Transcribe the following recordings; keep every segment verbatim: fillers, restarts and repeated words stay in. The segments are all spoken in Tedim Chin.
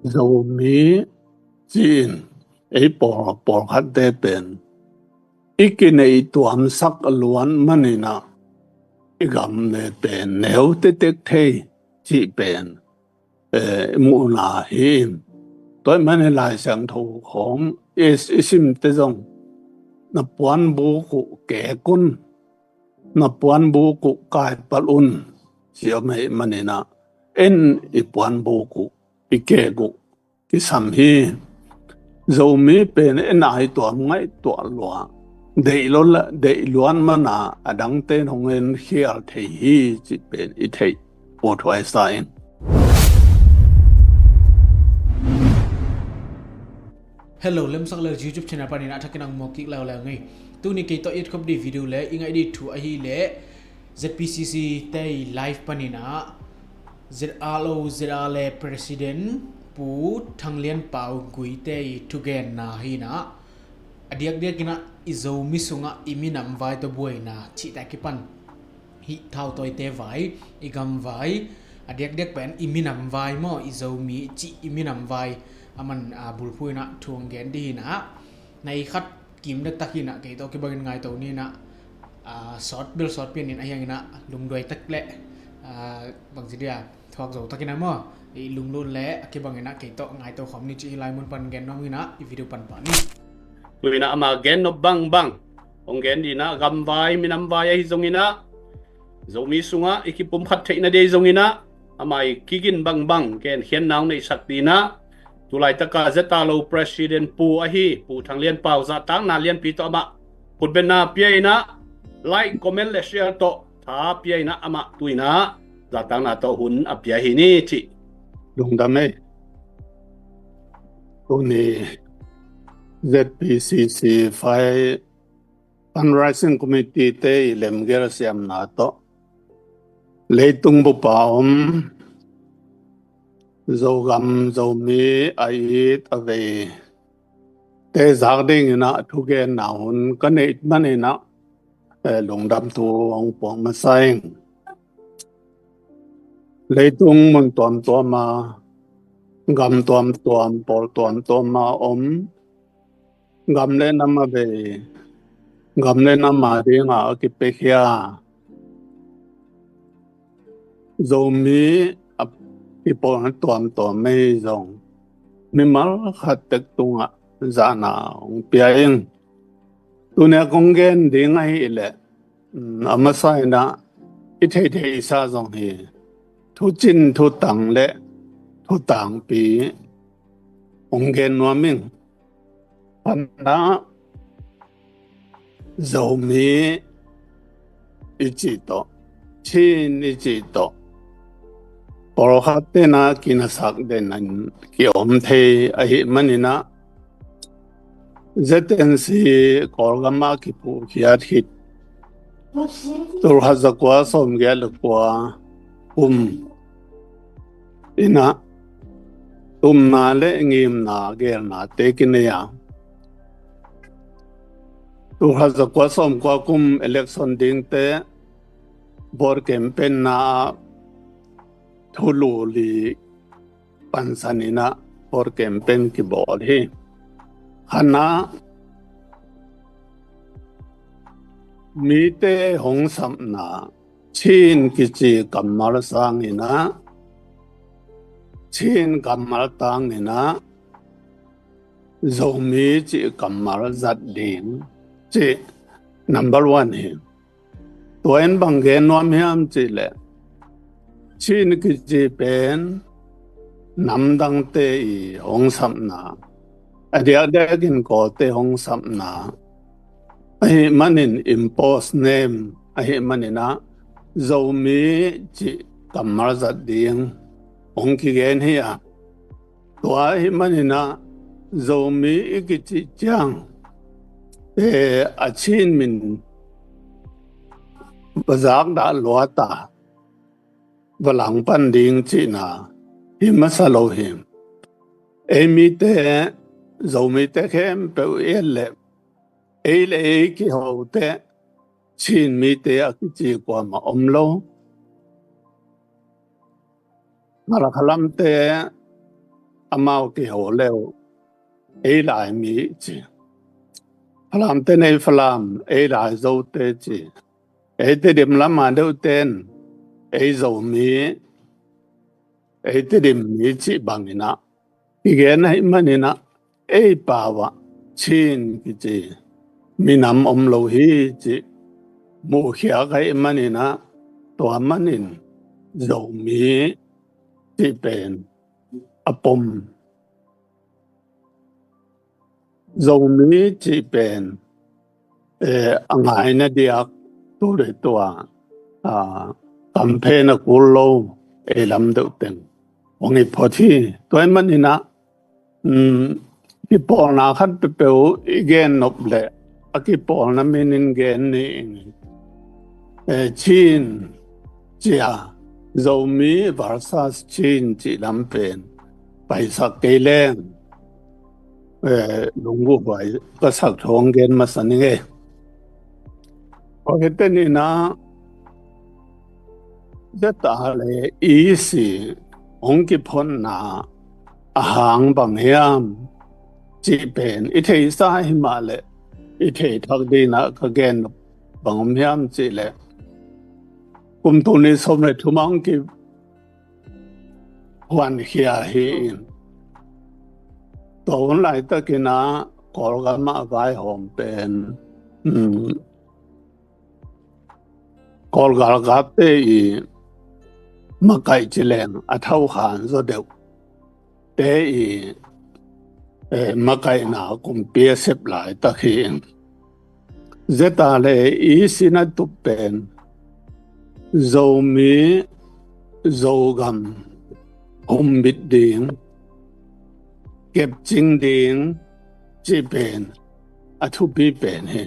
Zomi ci-in ei pawl, pawlkhatte pen i kineih tuamsak luan maninah i gam le pen neu tetek thei cih pen, eh, i muhna hi in. Tua ahih manin Lai Siangtho khawng i, i simte zong na puanbuk uh kek un, na puanbuk uh kaipalh un ci om ahih maninah en i puanbuk uh i kek uh kisam hi. Zomi pen en a i tuam ngaihtuah lua, deih lo le deih luan mana a dangte in hong en khial thei hi cih pen i theih pawthuai sa in. Hello, Lemsak Lel YouTube channel panin a thakin ang mawk kik leuleu ngei. Tuni kei tawh i et khop dih video le i ngaih dih thu ahih leh Z P C C te i live paninah Z R O Z R le President Pu Thang Lian Pau Gui te i thugenna hinah a diakdiakinah i Zomi sungah i minam vai tawh buaina cihte a kipan hih thautawite vai, i gam vai, a diakdiak pen i minam vai maw, i Zomi cih i minam vai a man, a, bulphuh inah thu hong gen dih hinah. Na i khat kim dektak hinah kei tawh kibangin ngaito ninah, a, sawt bel sawt pianin a hianginah lungduai tak le, a, bangci dia thuak zo takinah maw, i lunglun le a kibanginah kei tawh ngaito khawm ni cih hi lai mun pan gen nuam hinah i video pan pah ni. Tuinah ama gen nop bangbang hong gen dinah gam vai minam vai ahi zonginah Zomi sungah i kipumkhat theihna dei zonginah ama i kigin bangbang genkhiatna hong neihsak dinah tulaitaka Z R O President Pu ahi Pu Thang Lian Pau zahtakna lianpi tawh amah khutbetna pia inah like, comment le share tawh tha pia inah amah tuinah zahtakna tawh hun a pia hi ni cih. Lungdam ei. Tuni Z P C C fai Fundraising Committee te i lemgel siamna tawh leitung bupa om Zogam Zomi a it a vei te zak dinginah thugenna hun ka neih maninah, eh, lungdam thu hong puak masa ing. Leitung mun tuamtuama gam tuamtuam pawl tuamtuama om gam le nam a vei, gam le nam a dinga a kipiakhia Zomi a i pawl tuamtuam ei zong mimal khat tek tungah zahna hong pia ing. Tunia kong gen ding ahih leh, um, a masa inah i theihtheihsa zong hi thucin thutang le thutangpi hong gen nuam ing. Panah Zomi i cih tawh, Chin i cih tawh pawlkhat tenah kinasak denin kiom thei ahih maninah Z N C Kawlgamah kiphuhkhiat khit tulkhat zakua sawmgiat le kua kum inah tumna le ngimna gelnate kinei a, tulkhat zakua sawmkua kum election dingte vote campaign na thulu li pansan inah vote campaign kibawl hi. Khatna, mite hong sapna Chin kici kammal sanginah, Chin kammal tanginah Zomi cih kammal zat ding cih number one hi. Tua in bang gen nuam hiam cihleh, Chin kici pen namdangte i hong sapna, a diakdiakin Kawlte hong sapna ahih manin, impose name ahih maninah Zomi cih kammal zat ding hong kigen hi a, tua ahih maninah Zomi i kicih ciang, eh, a Chin min va zakdah luata va langpan ding cihna hi masa lo hi. Ei mite, Zomite khempeuh i et leh, ei le ei kihote Chin mite a kici kuamah om lo. Malakhalamte, amau kiho le uh ei Laimi ci. Falamte nei Falam, ei Laizote ci. Ei Tedim lama deuhten ei Zomi, ei Tedim mi cih banginah kigen ahih maninah ei pau ah Chin kici minam om lo hi cih muhkhiak ahih maninah tua manin Zomi cih pen a pom. Zomi cih pen eh, a ngaina diak tu le tua, ah, kamphen a kul lo ei lam deuh teng hong i phot hi. Tua ahih maninah, um, kipawlna khat peuhpeuh i gen nop leh a kipawlna minin gen ni ing. Eh, Chin cia, Zomi versus Chin cih lam pen paisak kei leng, eh, lungguh huai ka sak thu hong gen masa ning e. Tua khit teh ni-in ah ZRA le EC hong kiphotna a hang bang hiam cih pen i theihsa hi mah leh i thei thak dingin ah ka gen bang om hiam cih leh kum tul nih sawm le thum ah hong ki huankhia hi in. Tua hun laitakin ah Kawlgam ah vaihawm pen, um, Kawl galkapte i makaih ci leng a thokhan zaw deuh te i, eh, makaihna kumpi a sep laitak hi in. ZRA le EC in a tup pen Zomi Zogam humbit ding, kepcing ding cih pen a thupi pen hi.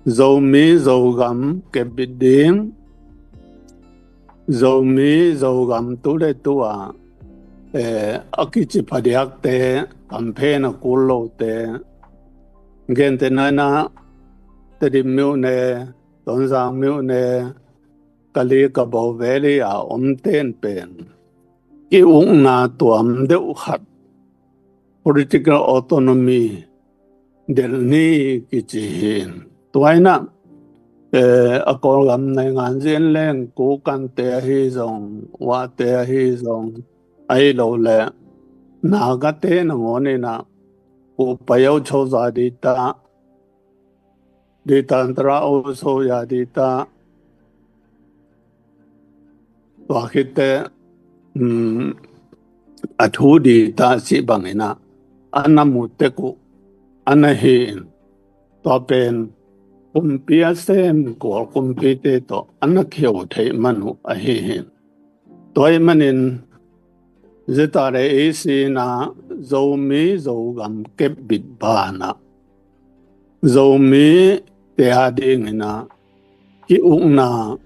Zomi Zogam kepbit ding, Zomi Zogam tu le tu ah, eh, a kici phadiakte, kamphen a kul lote, gentehna in ah Tedim myone, Tonzang myone, Kali Kabaw Valley a omten pen ki-ukna tuam deuh khat, political autonomy delh ni kici hi in. Tua in ah, eh, a Kawlgam naingan zin leng Kokante ahi zong, Wate ahi zong, ahi lo le Nagate nangawn in ah Ko Payau Chozadita, Ditantara Oso Yadita, tua khit teh, um, a thu dita cih bangin ah a na mu tek uh a na hi in. Tua pen kumpi a sem Kawl kumpite tawh a na kheu theih man uh ahi hi in. Tua ahih manin ZRA EC in ah Zomi Zogam kepbit banah Zomite a dingin ah ki-ukna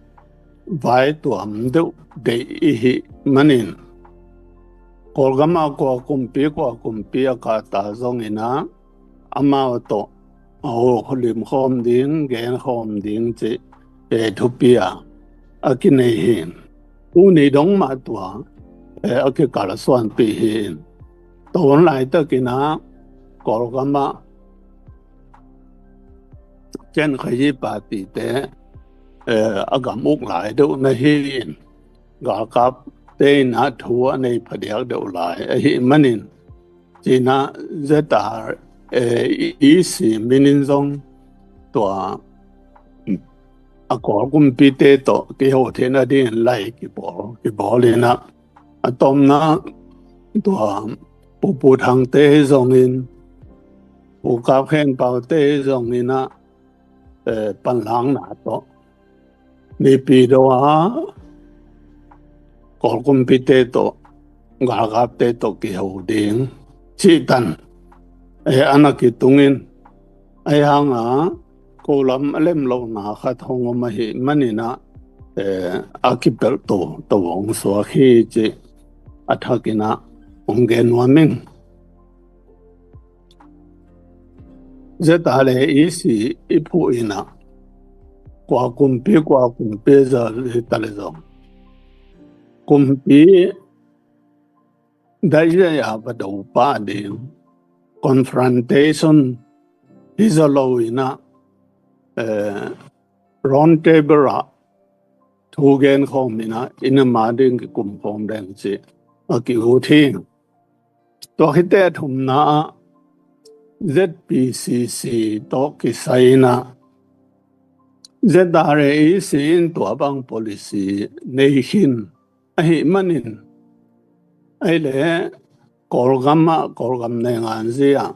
vai tuam deuh deih i hih manin, Kawlgam ah kua kumpi kua kumpi a kahta zongin ah amau tawh a ho limkhawm ding, genkhawm ding cih, eh, thupi a a kinei hi in. Tuni dong mah tua, eh, a kikalsuanpih hi in. Tua hun laitakin ah Kawlgam ah Kyankhayi party-te, eh, a gam uk lai deuh na hi in, galkapte in ah thu a nei phadiak deuh lai ahih manin, ci-in ah ZRA EC minin zong tua a Kawl kumpite tawh kiho theihna dingin lai kibawl, kibawl in ah, a tomna tua Pu Pu Thangte hi zongin, Pu Kap Khen Paute hi zongin ah, eh, panlangna tawh Naypyidaw ah Kawl kumpite tawh, galkapte tawh kiho ding cih tan, eh, a na kitung in, ahi hang a ko lam a lem lohna khat hong om ahih manin ah, eh, a kipelh to, to hong suak hi cih a thakin ah hong gen nuam ing. ZRA EC i phuh in ah kua kumpi, kua kumpi zong hi ta leh zong, kumpi daih zia a va do pah ding, confrontation hi zaw lo in ah, eh, round table ah thu gen khawm in ah, inn a ma ding kikum khawm ding ci a ki-ut hi. Tua khit teh a thumna ah Z P C C tawh kisai in ah, Z R A E C in tua bang policy nei khin ahih manin, ahih leh Kawlgam ah, Kawlgam nainganzi ah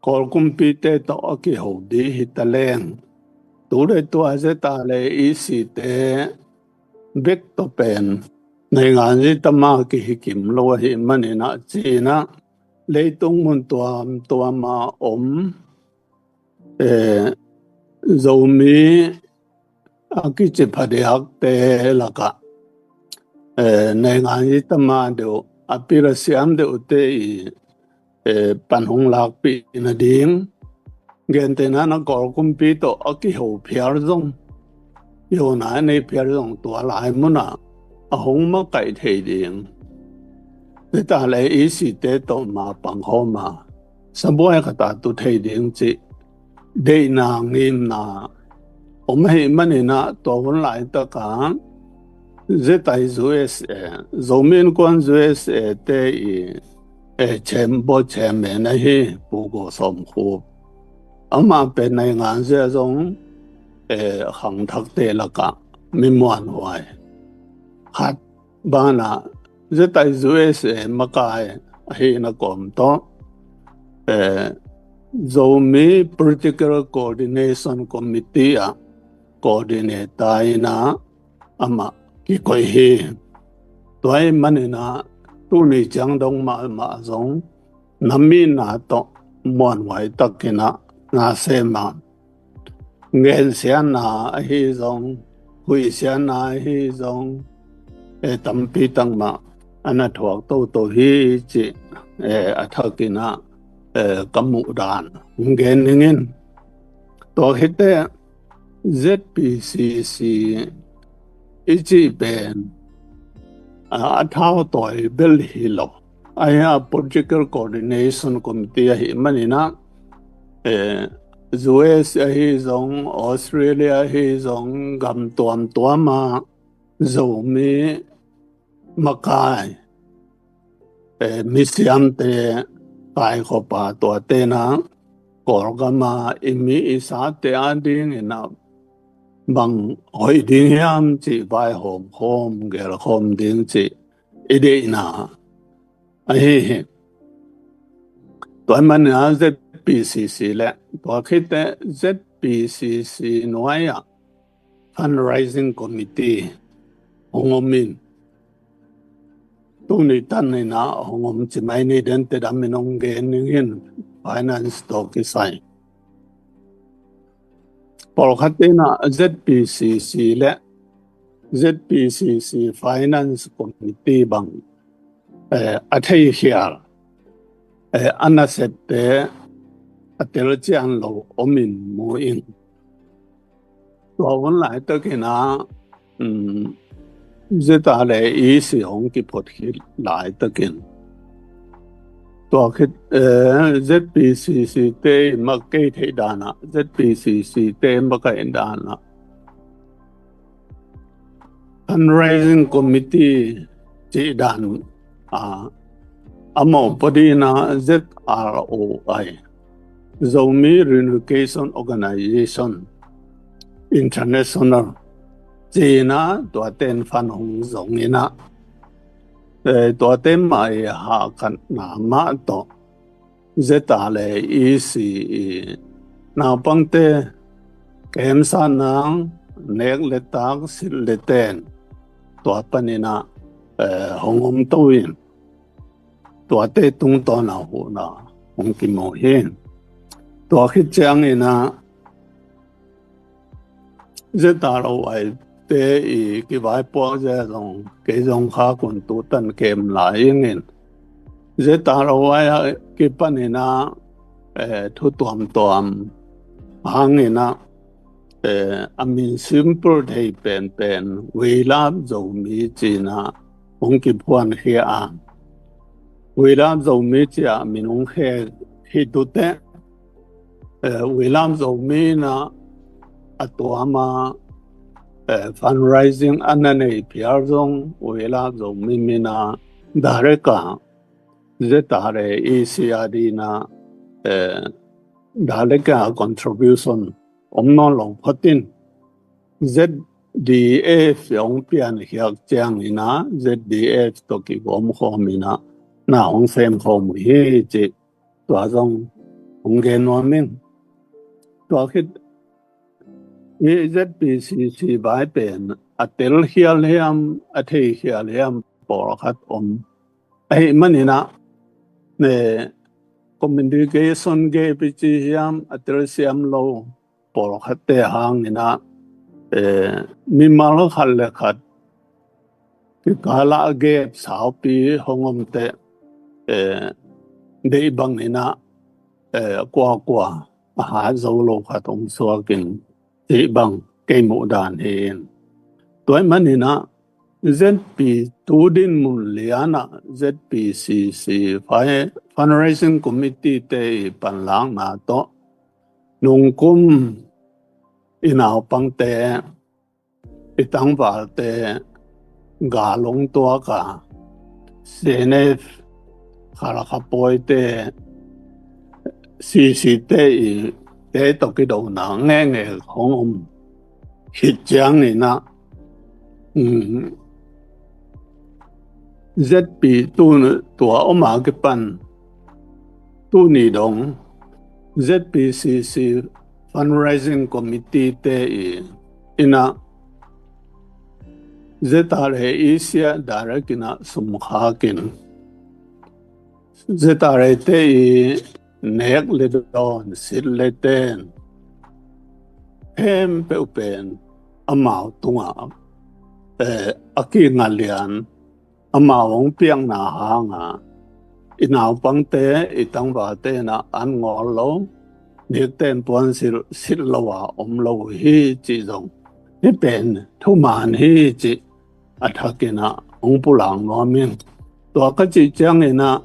Kawl kumpite tawh a kiho ding hi ta leng, tu le tua Z R A E C te bek tawh pen nainganzi tam a kihi kim lo ahih manin ah ci in ah, leitung mun tuamtuam a om, eh, Zomi a kici phadiakte lakah, eh, nainganzi tam a deuh, a pil a siam deuhte i, eh, pan hong lakpih nading, gentehna in ah Kawl kumpi tawh a kiho phial zong, i hona a nei phial zong, tua lai mun ah a hong makaih thei ding, Z R A E C te tawh ma pang khawm a, sabuai khat a tu thei ding cih deihna, ngimna om ahih manin ah, tua hun laitak ah Z I U S A, Zomi Innkuan U S A te i, eh, chairman, board chairman ahi Pu Go Sawm Khup, amah pen nainganzi ah zong, eh, khangthakte lakah mi muanhuai khat banah, Z I U S A makai ahihna kawm tawh, eh, Zomi Political Coordination Committee ah coordinator in ah amah kikoih hi. Tua ahih manin ah, tuni ciang dong mahmah zong, na mi na tawh muanhuai takin ah na sem a, ngensiatna ahi zong, huihsiatna ahi zong, eh, tampi tak mah a na thuak toto hi cih, eh, a thakin ah, eh, ka muh dan hong gen ning in. Tua khit teh Z P C C i cih pen, a, a thautawi bel hi lo. Ahih hang Political Coordination Committee ahih manin ah, eh, U S ahi zong, Australia ahi zong, gam tuamtuam ah Zomi makai, eh, misiamte kaikhop a, tuate in ah Kawlgam a i mi i sate a dingin ah bang hoih ding hiam cih vaihawm khawm, gelkhawm ding cih i deihna ahi hi. Tua ahih manin ah Z P C C le, tua khit teh Z P C C nuai ah Fundraising Committee hong om in, tuni tan in ah hong om ci mai ni, den teh dam in hong gen ning in, finance tawh kisai. Pawlkhat in ah Z P C C le Z P C C Finance Committee bang, eh, a theikhial, eh, a nasepte a telcian lo om in mu ing. Tua hun laitakin ah, um, Z R A E C hong kiphut khit laitakin, tua khit, eh, Z P C C te i makaih theih dan ah, Z P C C te i makaih dan ah, Fundraising Committee cih dan, ah, a mawhpaw dingin ah Z R O I, Zomi Reunification Organization International ci-in ah, tuate in fund hong zong in ah, eh, tuate mah i hahkatna mah tawh Z R A E C i naupangte kemsatna, nek le tak, silh le ten, tua panin ah, eh, hong om to in, tuate tungtawn ah huhna hong kimu hi. Tua khit ciangin ah Z R O I te i kivaipuak zia zong, kei zong khak un, tu tan kem lai ing in. Z R O I a kipanin ah, eh, thu tuamtuam hangin ah, eh, a min simple thei penpen, Weilap Zomi ci-in ah hong kiphuankhia a, We Love Zomi ci-a min hong khek hi tute, eh, We Love Zomi in a tuam a, eh, fundraising a na nei phial zong We Love Zomi min a direct a Z R A E C R D in a, eh, direct a contribution om nawn lo phot in, Z D F hong piankhiat ciangin a Z D F tawh kigawm khawm in a na hong sem khawm uh hi ci, tua zong hong gen nuam ing. Tua khit i Z P C C vai pen a tel khial hiam, a thei khial hiam pawlkhat om ahih manin a, ne, communication gap i ci hiam, a telsiam lo pawlkhatte hangin a, eh, mimal khat le khat kikal ah gap saupi hong om teh, eh, deih bangin a, eh, kuakua a hat zo lo khat hong suak in cih bang kei muh dan hi in. Tua ahih manin a Z P tu dinmun lian ah Z P C C fai-, Fundraising Committee te i panlakna tawh nungkum i naupangte, i tangvalte gal hong tuak a, C N F Khalkha pawite, C C te i te tawh kidona ngenge hong om khit ciangin a, um, Z P tu tua om a kipan tuni dong Z P C C Fundraising Committee te i in a Z R A E C R D direct in a sum khak in, Z R A te i nek le dawn, sit le ten khempeuh pen amau tungah, eh, a kingah lian, amau hong piakna hanga i naupangte, i tangvalte in a an ngawl lo, nek ten puansilh, sit lo a om lo hi cih zong, hih pen thuman hi cih a thakin a hong pulak nuam ing. Tua ka cih ciangin a,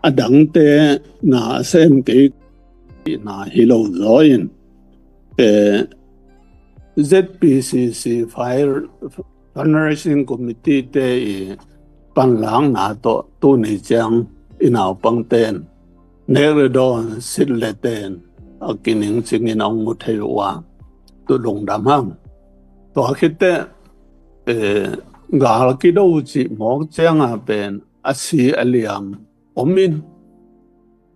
a dangte na a sem kei na hi lo zaw in, eh, Z P C C fai-, Fundraising Committee te i panlakna tawh tuni ciang i naupangten nek le dawn, sit le ten a kiningcingin a hong mu thei uh a, tu lungdam hang. Tua khit teh, eh, gal kido cih mawk cianga pen a si a liam om in,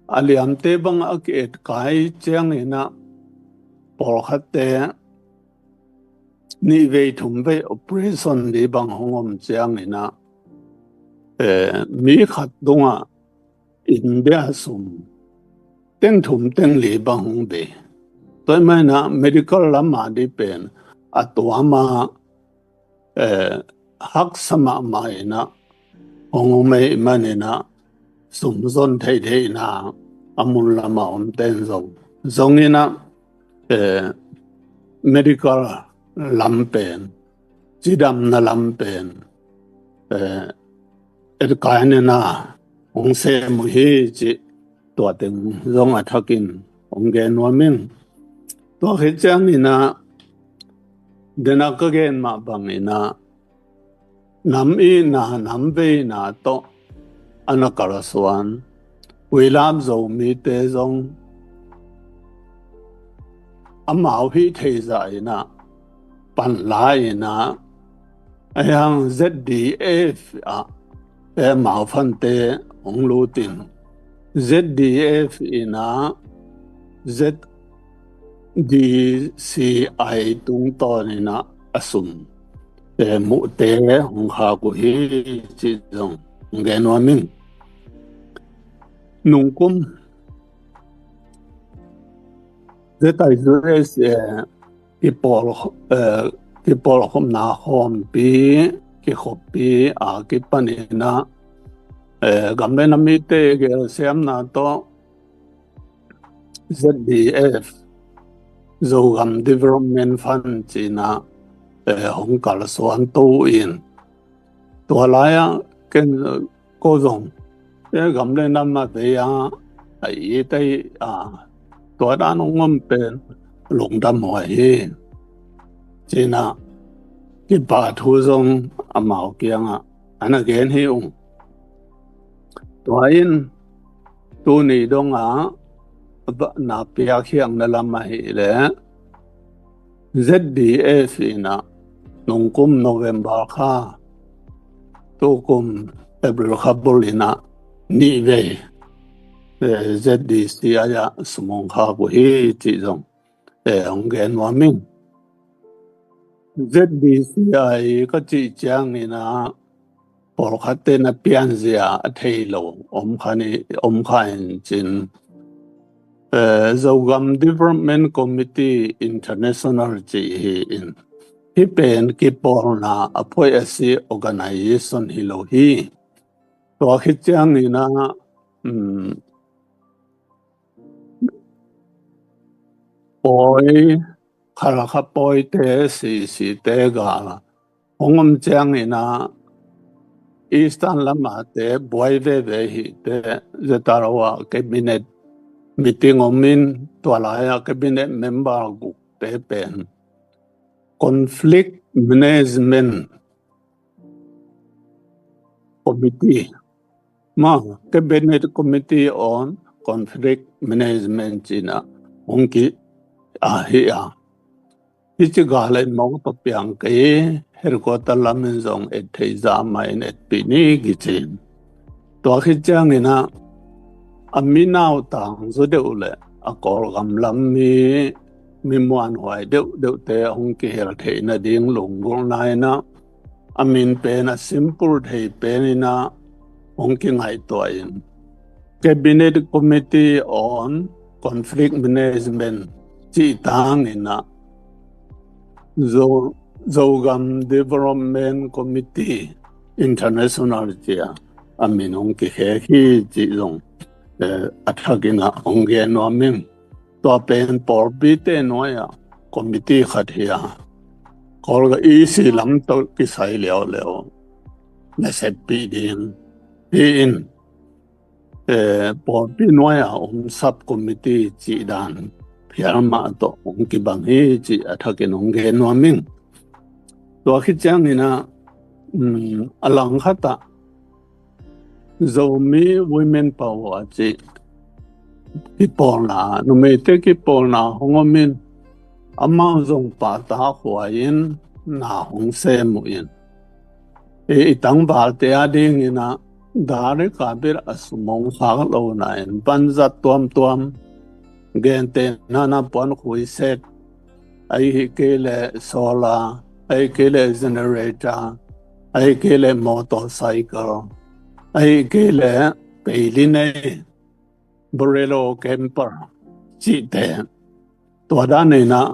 a liamte bang a ki-etkai ciangin a, pawlkhatte nih vei thum vei operation li bang hong om ciangin a, eh, mi khat tungah India sum teng thum teng li bang hong bei. Tua ahih manin a medical lam a di pen a tuam a, eh, haksa mahmah in a hong om ahih manin a sum zon theih theihna a mun lam a om ten zong, zong in a, eh, medical lam pen, cidamna lam pen, eh, etkai in a hong sem uh hi cih tua teng zong a thakin hong gen nuam ing. Tua khit ciangin a, den a ka gen mah bangin a, nam itna, nam veina tawh a na kalsuan We Love Zomite zong amau hih theih zah in a, panla in a, ahi hang Z D F ah, eh, amau fante hong lut in, Z D F in a, Z D C I tungtawn in a, a sum, eh, muhte hong khak uh hi cih zong hong gen nuam ing. Nungkum Z I U S A kipawl, eh, kipawlkhopna khawmpi, kikhoppi a kipan in a, eh, gam le nam mite gelsiamna tawh Z D F, Zogam Development Fund ci in a, eh, hong kalsuan to in, tua lai-ah ken, ko zong gam le nam a vei a, a it ahi a, tua dan hong om pen lungdam huai hi. Ci-in ah kipa thu zong amau kiangah a na gen hi ung. Tua in tuni dongah na piakkhiatna lam ahih leh Z D F in ah nungkum November kha, tukum April kha bul in ah nih vei, eh, Z D C I ah sum hong khak uh hi cih zong, eh, hong gen nuam ing. Z D C I ka cih ciangin ah pawlkhatte na pianzia a thei lo om kha ni, om kha in cin, eh, Zogam Development Committee International cih hi in, hih pen kipawlna a phoih a si organization hi lo hi. Tua khit ciangin ah, um, pawi, Khalkha pawite, sisite gal hong om ciangin ah Eastern lamate buai veve hite, Z R O ah cabinet meeting om in, tua lai-ah cabinet member gukte pen conflict management committee maw, Cabinet Committee on Conflict Management ci-in ah hong ki a hi a. Hih ci gal leh mawk tawh piang kei, headquarter lam in zong et theih zah mah in etpih ni kici. Tua khit ciangin ah a mi nautang zaw deuh leh a Kawlgam lam mi, mi muanhuai deuhdeuhte hong kihel theih nading lunggulhna in ah a min pen a simple thei pen in ah hong kingaihtuah in, Cabinet Committee on Conflict Management cih tangin ah Zo-, Zogam Development Committee International ci-a a min hong kikhek hi cih zong, eh, a thakin ah hong gen nuam ing. Tua pen pawlpite nuai-ah committee khat hi a, Kawlgam E C lam tawh kisai leuleu na seppih ding hi in, eh, pawlpi nuai-a om sub committee cih dan phial mah tawh hong kibang hi cih a thakin hong gen nuam ing. Tua khit ciangin ah, um, a langkhat ah Zomi Women Power cih kipawlna, numeite kipawlna hong om in, amau zong pahtakhuai in na hong sem uh in, i, i tangvalte a dingin ah direct a bel a sum hong khak lohna in vanzat tuamtuam, gentehna in ah puankhui set, ahih kei leh solar, ahih kei leh generator, ahih kei leh motorcycle, ahih kei leh peili nei, Bolero, camper cihte, tua dan in ah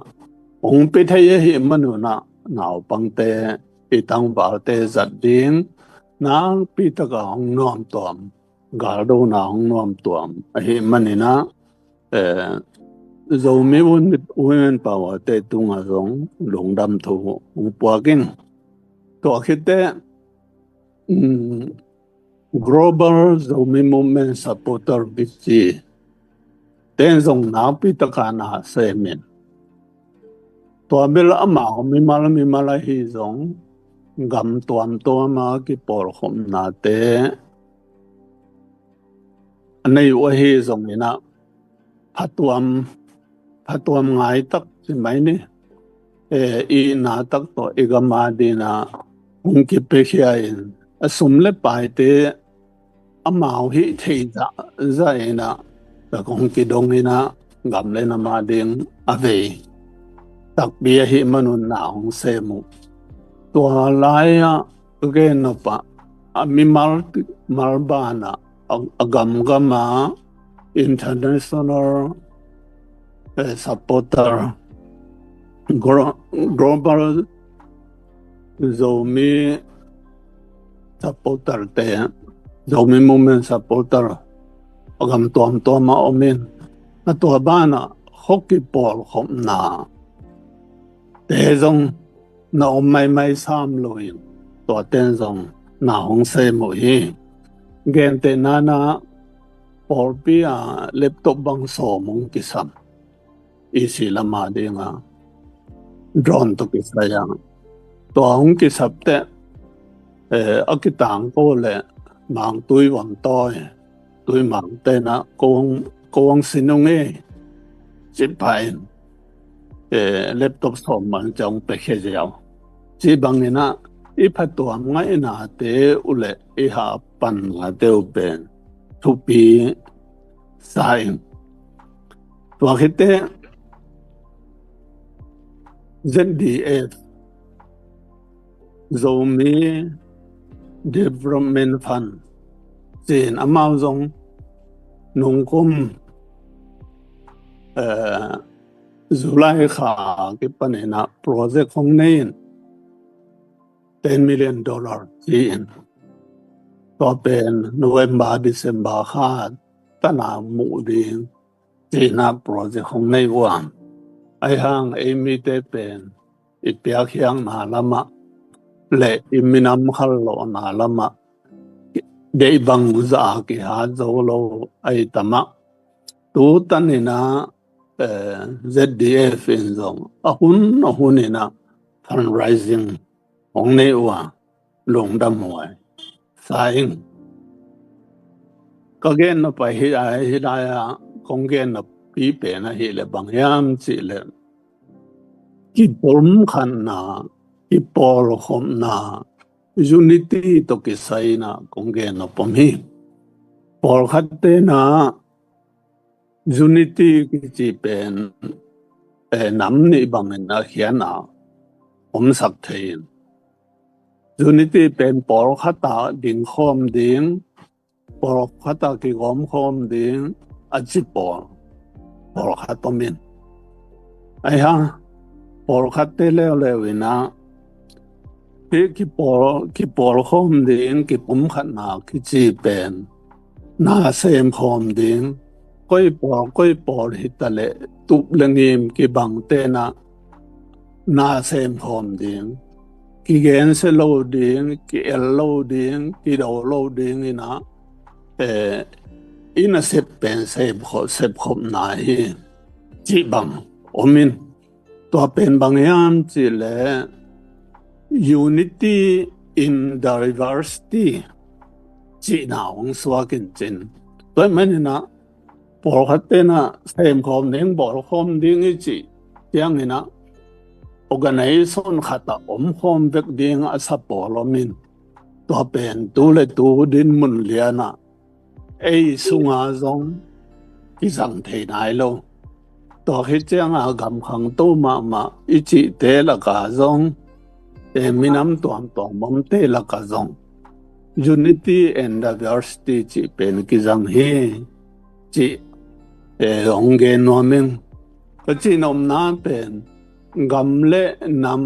hong pia thei ahih man un ah naupangte, i tangvalte zat ding nakpi takin hong nuamtuam, galdona hong nuamtuam ahih man in ah, eh, Zomi Women, Women Power te tungah zong lungdam thu hong puak ing. Tua khit teh, um, Global Zomi Movement Supporter kici ten zong nakpi takin na sem in, tua bel amau mimal mimal ahi zong gam tuamtuam a kipawlkhopnate a nei uh ahi zongin ah phatuam, phatuam ngai tak ci mai ni. Eh, i na tak tawh i gam a dingin ah hong kipiakhia in, a sum le paite amau hih theih zahzah in ah, ka hong kidong in ah gam le nam a ding a vei takpi ahih man un na hong sem uh. Tua lai-ah ka gen nop ah, a mimal, mal banah a, a gamgam a international, eh, supporter, glo-, global Zomi supporter te, Zomi Movement supporter a gam tuamtuam ah om in, a tua banah khuakipawlkhopna te zong na om maimai sam lo in, tua ten zong na hong sem uh hi. Gentehna-in ah pawlpi ah laptop bang sawm hong kisam, E C lam a ding a drone tawh kisai a. Tua hong kisap teh, eh, a kitangko leh mangtui vomtawi, tui mangte-in ah ko hong, ko hong sin ung ei, ci pah in, eh, laptop sawm bang ciang hong piakhia ziau. Cih bangin ah i phatuam ngaihnate uh leh i hahpannate uh pen thupi sa ing. Tua khit teh Z D F, Zomi Development Fund, ci-in amau zong nungkum, eh, July kha kipanin ah project hong nei in, ten million dollar ci-in, tua pen November, December kha tan a muh ding ci-in ah project hong nei uh a. Ahi hang ei mite pen i piakkhiatna lam ah leh i minam khallawhna lam ah deih bangzah a kihat zo lo ahi tam ah, tu tanin ah, eh, Z D F in zong a hun a hunin ah fundraising hong nei uh a, lungdam huai sa ing. Ka gen nop pen hih lai, hih lai-ah kong gen nop pen ahih leh bang hiam cih leh, kipumkhatna, kipawlkhopna, unity tawh kisai-in ah kong gen nop om hi. Pawlkhatte'n ah unity kici pen, eh, nam nih bangin a khiatna omsak thei in, unity pen pawlkhat ah dingkhawm ding, pawlkhat ah kigawmkhawm ding a ci pawl, pawlkhat om in. Ahi hang pawlkhatte leuleu in ah hih kipawl, kipawlkhawm ding, kipumkhatna kici pen na semkhawm ding, koi pawl koi pawl hi ta leh tup leh ngim kibangte'n ah na semkhawm ding, kigensia lo ding, ki-el lo ding, kido lo dingin ah, eh, i nasep pen sepkhop, sepkhopna hi cih bang om in. Tua pen bang hiam cih leh unity in diversity cihna hong suak in cin. Tua ahih manin ah pawlkhatte'n ah semkhawm ding, bawlkhawm ding i cih ciangin ah organization khat ah omkhawm vek ding a sa pawl om in. Tua pen tu leh tu dinmun lian ah ei sungah zong kizang thei nai lo. Tua khit ciangah gam khangto mahmah i cihte lakah zong, eh, minam tuamtuam omte lakah zong unity and diversity cih pen kizang hi cih, eh, hong gen nuam ing. Ka cihnopna pen gam leh nam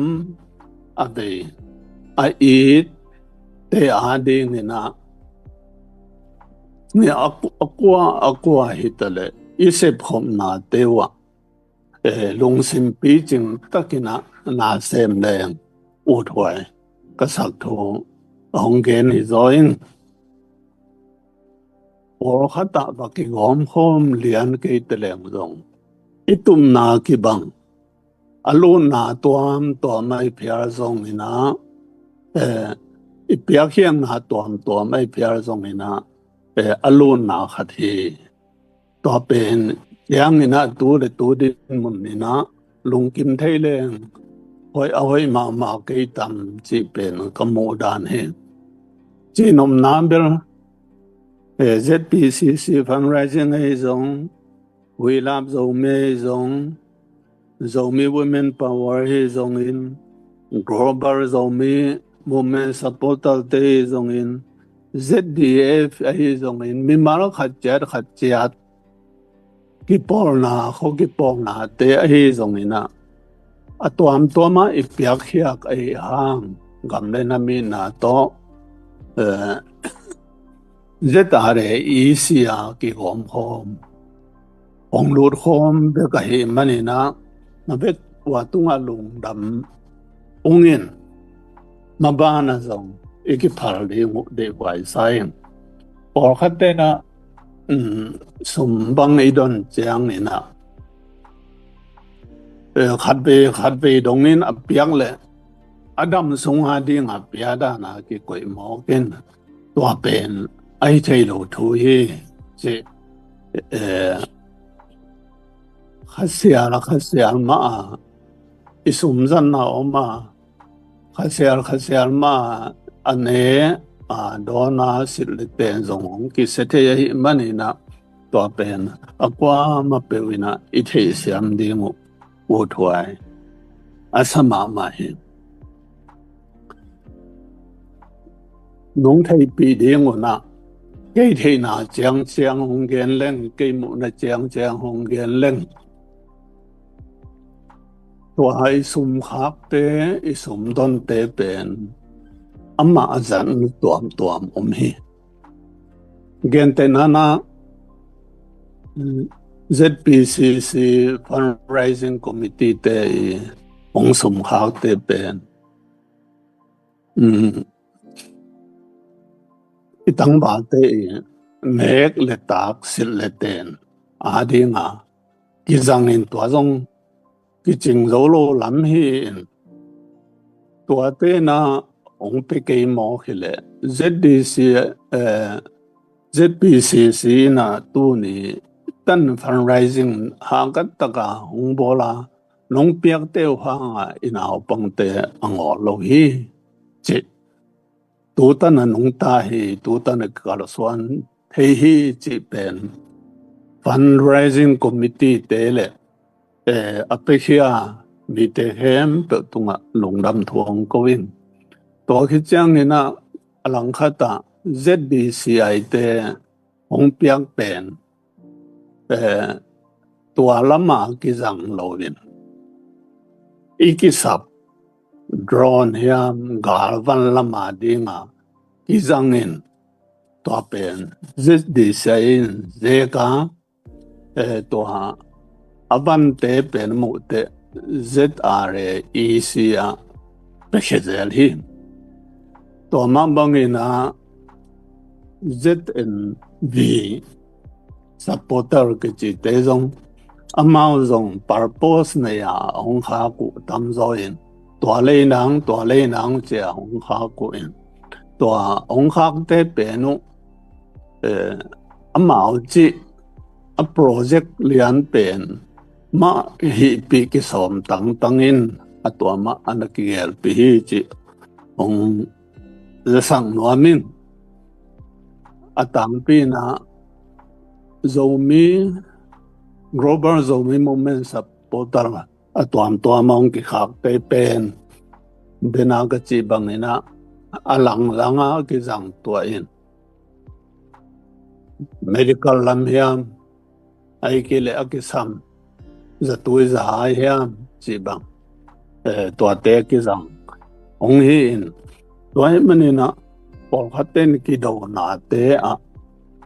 a bei, a itte adingin ah ni a ku-, a kua, a kua hi ta leh i sepkhopnate uh ah, eh, lungsim picing takin ah na sem leng uthuai ka sak thu hong gen hi zaw ing. Pawlkhat ah va kigawmkhawm lian kei ta leng zong i tupna kibang, a lutna tuamtuam a i phial zongin ah, eh, i piakkhiatna tuamtuam a i phial zongin ah, eh, a lutna khat hi. Tua pen ciangin ah tu leh tu dinmun in ah lungkim thei leng hoih, a hoih mahmah kei tam cih pen ka muh dan hi. Cihnopna bel, eh, Z P C C fundraising ahi zong, We Love Zomi ahi zong, Zomi Women Power ahi zongin, Global Zomi Women Supporter te ahi zongin, Z D F ahi zongin, mimal khat ciat khat ciat kipawlna, kho kipawlnate ahi zongin ah, a tuamtuam ah i piakkhiat ahi hang gam leh nam itna tawh, eh, Z R A E C a kigawmkhawm, hong lutkhawm bek ahih manin ah, na bek ua tungah lungdam ung in, mabanah zong i kiphal ding uh deihhuai sa ing. pawlkhat tenah, um, sum bang i don ciangin ah, eh, khatvei khatvei dongin a piak leh a dam sung a ding a pia dan a kikoih mawk in, tua pen a hi thei lo thu hi, ci. Eh, khasial khasial mah a i sum zan a om a, khasial khasial mah a ne a dawn a silh le ten zong hong kisia thei ahih manin ah, tua pen a kuamah peuh in ah i theihsiam ding uh uthuai a sa mahmah hi. Nong theihpih ding un ah, kei theihna ciangciang hong gen leng, kei muhna ciangciang hong gen leng, tua i sum khakte, i sum donte pen amah a zat tuamtuam om hi. Gentehna-in ah, Z P C C Fundraising Committee te i hong sum khakte pen, um, i tangvalte i nek le tak, silh le ten a ding a kizang in, tua zong kicing zo lo lam hi in, tua tenah hong pia kei mawk hi leh Z D C, eh, Z P C C in ah tuni tan fundraising hangkat tak a hong bawl a, nong piakte uh hang a i naupangte a ngawl lo hi, ci. Tu tan a nungta hi, tu tan a kalsuan thei hi, cih pen fundraising committee te le, eh, a piakhia mite khempeuh tungah lungdam thu hong ko ing. Tua khit ciangin ah, a langkhat ah Z D C I te hong piak pen, eh, tua lam a kizang lo in, i kisap drone hiam, galvan lam a ding a kizang in, tua pen Z D C I in zek a, eh, tua a vante pen muh teh Z R A E C ah piakhia zel hi. Tua mah bangin ah Z N V supporter kicite zong, amau zong purpose nei a hong khak uh tamzaw in, tua lei nang, tua lei nang ci a hong khak uh in, tua hong khakte pen uh, eh, amau cih a project lian pen mah hihpih kisawm tangtang in, a tua mah a na kigelpih hi cih hong zasak nuam ing. A tangpi in ah Zomi, Global Zomi Movement supporter a tuamtuam a hong kikhakte pen dena ka cih bangin ah, a langlang a kizang tua in, medical lam hiam, ahih kei leh a kisam zatui zahai hiam cih bang, eh, tuate kizang hong hi in, tua ahih manin ah pawlkhat ten kidonate ah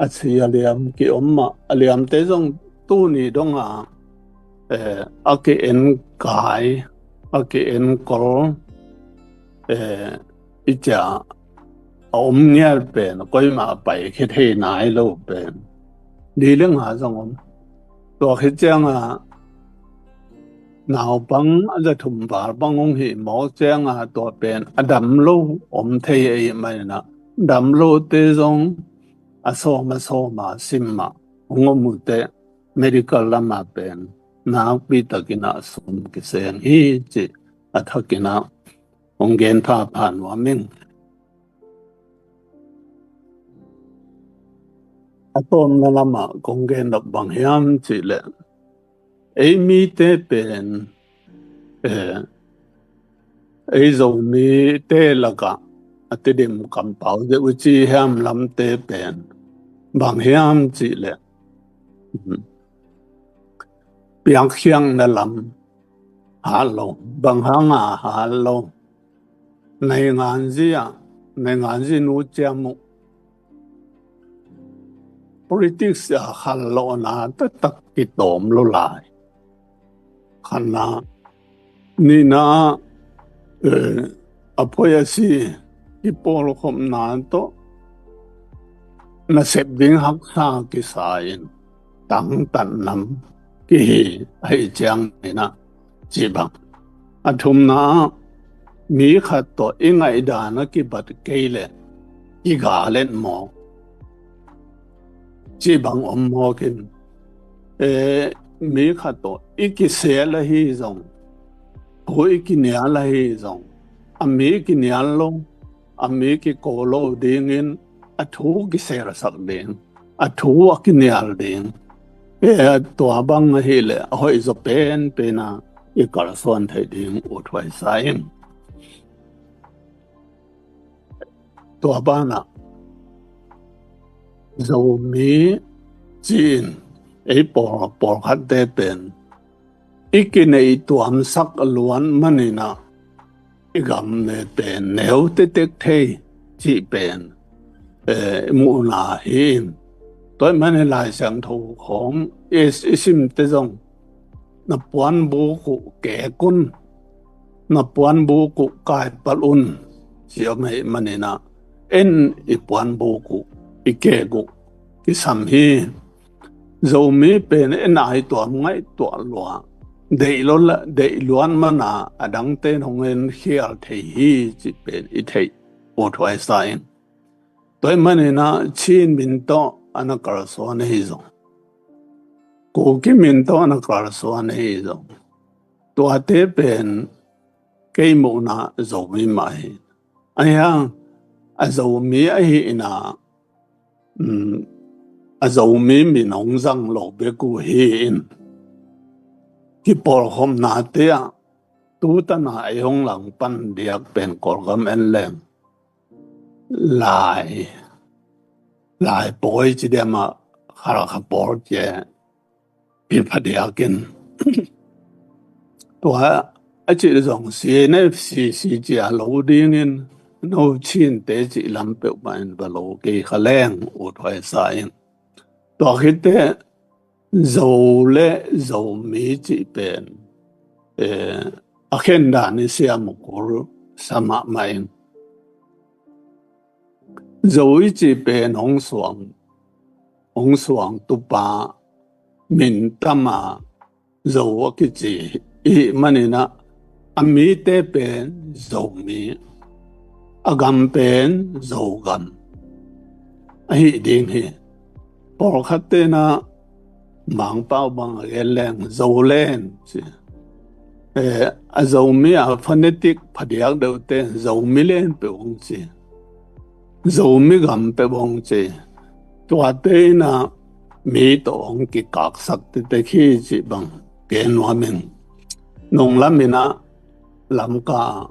a si a liam kiom mah, a liamte zong tuni dong a, eh, a ki-enkai, a ki-enkol, eh, i cia a om ngial pen, koimah a paikhia thei nai lo pen li le nga zong om. Tua khit ciang a naupang a za thum val bang hong hih mawk ciang a, tua pen a dam lo om thei ahih manin ah, dam lote zong a sawm a sawm a sim mah hong om uh teh, medical lam a pen nakpi takin ah sum kiseng hi cih a thakin ah hong gen phapha nuam ing. A tawpna lam ah kong gen nop bang hiam cih leh, ei mite pen, eh, ei Zomite lak ah a Tedim kampau deuh uh ci hiam lamte pen bang hiam cih leh, piakkhiatna lam hat lo. Bang hang a hat lo? Nainganzi ah, nainganzi nu ciam uh, politics a khanlawhna taktak kitawm lo lai. Khatna, nihna, eh, a poi a si kipawlkhopna tawh nasep ding haksa kisa in tangtat nam kihi ahi ciang inah, cih bang. A thumna ah mi khat tawh i ngaihdan a kibat kei leh i galet mawk, cih bang om mawk in, e, mi khat tawh i kisel ahi zong, thu i kinial ahi zong, a mi kinial lo, a mi kiko lo dingin a thu kiselsak ding, a thu a kinial ding. E, tua bang ahileh a hoih zaw penpen a i kalsuan theih ding uthuai sa ing. Tua banah Zomi ci-in ei pawl, pawlkhatte pen i kineih tuamsak luan maninah i gam ne pen neu tetek thei cih pen, eh, i muhna hi in. Tua ih manin Lai Siangtho khawng i, i simte zong na puanbuk uh kek un, na puanbuk uh kaipalh un, ci om ahih maninah en i puanbuk uh, i kek uh kisam hi. Zomi pen en ai tuam ngaih tuah lua, deih lo la, deih luan mana a dangte in hong en khial thei hi cih pen i theih uthuai sa in. Tua ih maninah Chin min tawh a na kalsuan ahi zong, Kuki min tawh a na kalsuan ahi zong, tuate pen kei muhna Zomi mah hi. Ahi hang a Zomi ahihna, um, a Zomi min hong zang lo bek uh hi in, kipawlkhopnate ah tutana ei hong langpan diak pen Kawlgam en leng Lai, Lai pawi ci diam ah Khalkha pawl ci e, pi phadiak in. Tua a cih zong C N F C C ci a lo dingin no Chinte cih lam peuhmah in va lo kei kha leng uthuai sa in. Tua khitteh Zo le Zomi cih pen, eh, a khen dan i siam uh kul sa mahmah in. Zo i cih pen hong suang, hong suang tupa min tama Zo a kici ihih maninah a mite pen Zomi, a gam pen Zogam ahi ding hi. Pawlkhat tenah Mangpau bang a gen leng Zolen ci. Eh, a Zomi a phonetic phadiak deuhte Zomi len peuh hong ci. Zomi gam peuh hong ci. Tuate inah mi tawh hong kikaksak tetek hi cih bang gen nuam in. Nunglam inah Lamka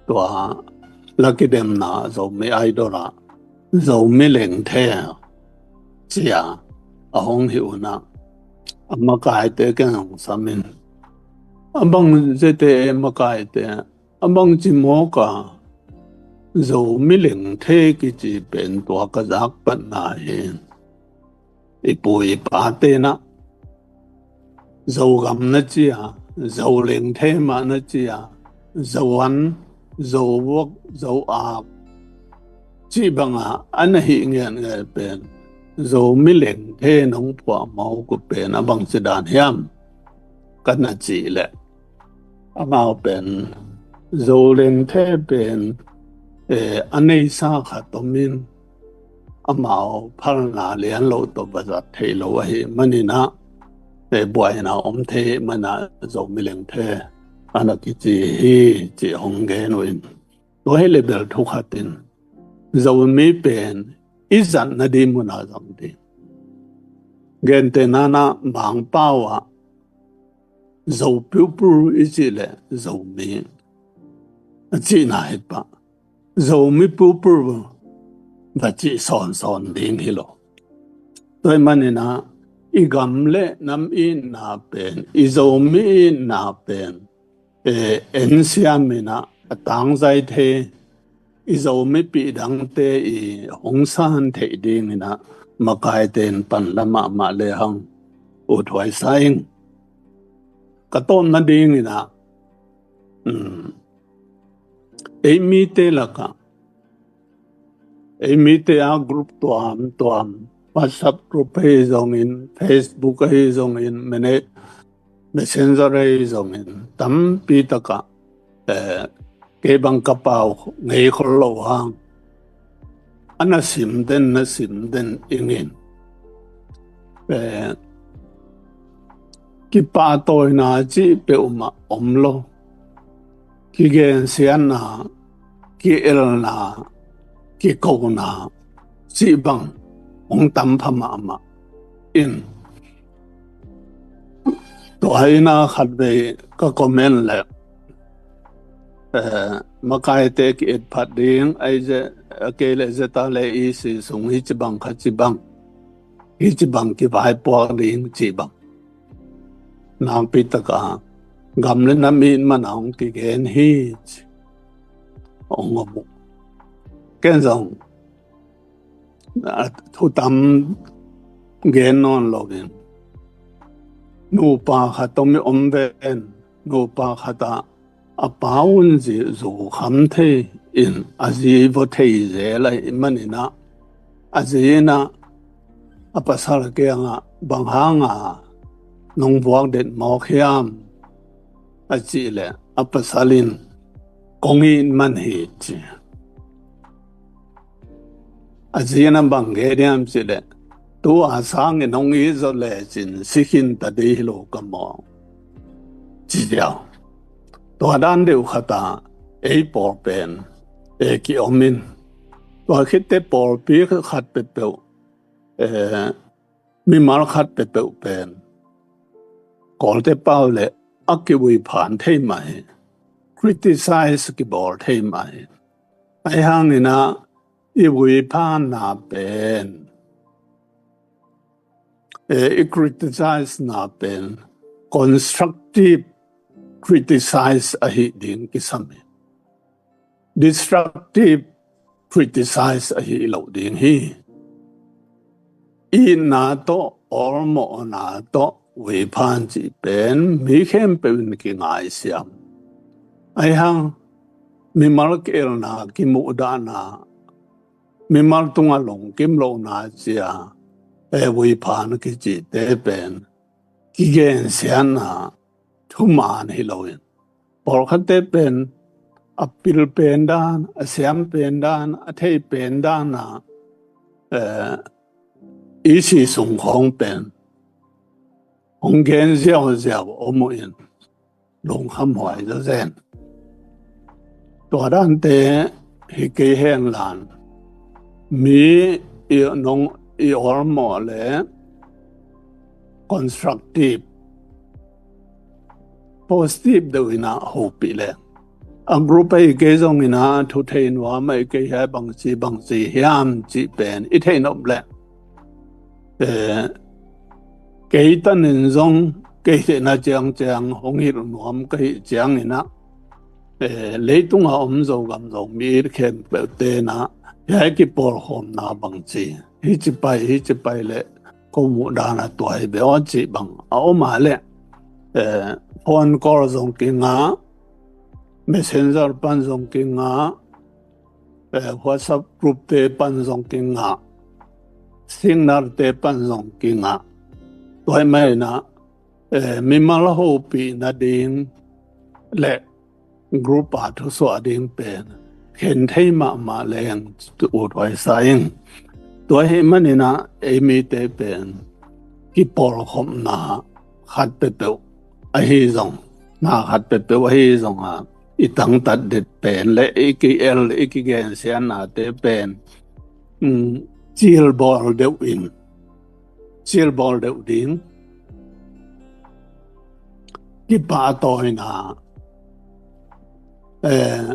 tua la kidemna Zomi Idol ah Zomi Lengthe cia a hong hi unah a makaite keng hong sam in. A bang zete makaite a bang ci mawk a, Zomi Lengthe kici pen tua ka zakpatna hi. I pu i pa tenah Zogam na ci a, Zolengthe mah na ci a, Zoan, Zowok, Zoak cih banga a na hih ngiatngiat pen Zomi Lengthe nong phuah mawk uh pen a bangci dan hiam ka na cih leh, amau pen Zolengthe pen, eh, a neisa khat om in, amau phalna lian lo tawh va zat thei lo ahih maninah, eh, buaina om thei manah Zomi Lengthe a na kici hi cih hong gen uh in. Tua hi le bel thu khat in Zomi pen i zat nading munah zang ding. Gentehna-ah Mangpau ah Zo people i cih leh Zomi a cihna hi pah. Zomi people va cih sawnsawn ding hi lo. Tua ih maninah i gam le nam itna pen, i Zomi itna pen, eh, en siam inah a tangzai thei, i Zomipih dangte i hong san theih dinginah makaite in panla mahmah lehang ut huai sa ing. Ka tawpna dinginah, um, ei mite lakah Ei mite a group tuamtuam, WhatsApp group ahi zongin, Facebook ahi zongin, mene- Messenger ahi zongin tampi takah, eh, kei bang ka pau ngei khol lo hang, a na sim den, na sim den ingin, eh, kipahtawina cih peuhmah om lo. Kigensiatna, ki-elna, kikona cih bang hong tam pha mahmah in, tua hi-in ah khatvei ka comment le, eh, makaite ki-etphat ding, ahi zia, a kei le zia ta le i si sung hi ci bang kha ci bang, hi ci bang kivaipuak ding ci bang. Nakpi takah gam le nam it man a hong kigen hi ci. Hong om uh. Ken zong, a, thutam gen nawn loin, nupa khat om i om ven, nupa khat ah a pa un zi zu kham thei in a zi vua thei zel ahih manin ah, a zi in ah a pasal kiangah, "Bang hanga nong vuak det mawk hiam?" a cih leh a pasal in, "Kong it man hi," ci. A zi in ah bang gen hiam cih leh, "Tua sangin hong it zawh lecin si khin ta ding hi lo ka mawk," ci ziau. Tua dan deuh khat ah ei pawl pen, eh, ki-om in, tua khit teh pawlpi khat peuhpeuh, eh, mimal khat peuhpeuh pen, Kawlte pau leh a kiuiphan thei mah hi, criticize kibawl thei mah hi. Ahi hangin ah i uiphanna pen, eh, i criticize na pen constructive criticize ahi ding kisam hi. Destructive criticize ahi lo ding hi. Itna tawh, awlmawhna tawh uiphan cih pen mi khempeuh in kingaisiam. Ahi hang, mimal ki-elna, kimuhdahna, mimal tungah lungkim lohna ci-a, eh, uiphan kicihte pen kigensiatna thuman hi loin, pawlkhatte pen a pil pen dan, a siam pen dan, a thei pen dan ah, eh, i si sung khawng pen hong gen ziauziau om uh in, lungkhamhuai zawzen. Tua dante hi kei hen lan, mi i nong i awlmawh leh constructive, positive deuh in ah hopih leh, a group ahi kei zongin ah thu thei nuam ahi kei, hiai bangci bangci hiam cih pen i theih nop leh, eh, kei tanin zong kei theihna ciangciang hong hilh nuam ka hih ciangin ah, eh, leitungah om Zogam Zomi khempeuhte in ah hiai kipawlkhawmna bangci, hici pai, hici pai leh ko muhdan ah tua hi ve aw cih bang a om a leh, eh, phone call zong kingah, Messenger pan zong kingah, eh, WhatsApp group te pan zong kingah, Signal te pan zong kingah. Tua ahih manin ah, eh, mimal hopihna ding leh group a thusuah ding pen khen thei mahmah leng ut huai sa ing. Tua ahih manin ah ei mite pen kipawlkhopna khat peuhpeuh ahi zong, na khat peuhpeuh ahi zong a, i tangtat det pen leh i ki-el, i kigensiatnate pen, um, cilbawl deuh in, cilbawl deuh ding, kipahtawina, eh,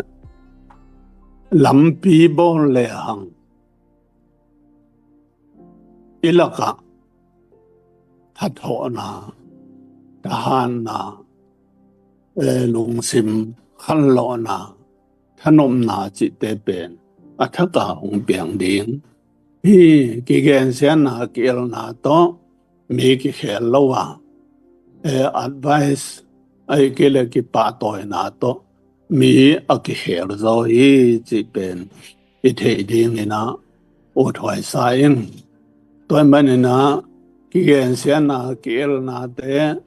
lampi bawl lehang i lakah thathawhna, thahatna, eh, lungsim khanlawhna, thanopna cihte pen a thak a hong piang ding hi. Kigensiatna, ki-elna tawh mi kikhel lo a, eh, advice ahih kei leh kipahtawina tawh mi a kikhel zaw hi cih pen i theih dingin ah, uthuai sa ing. Tua ahih manin ah kigensiatna, ki-elnate,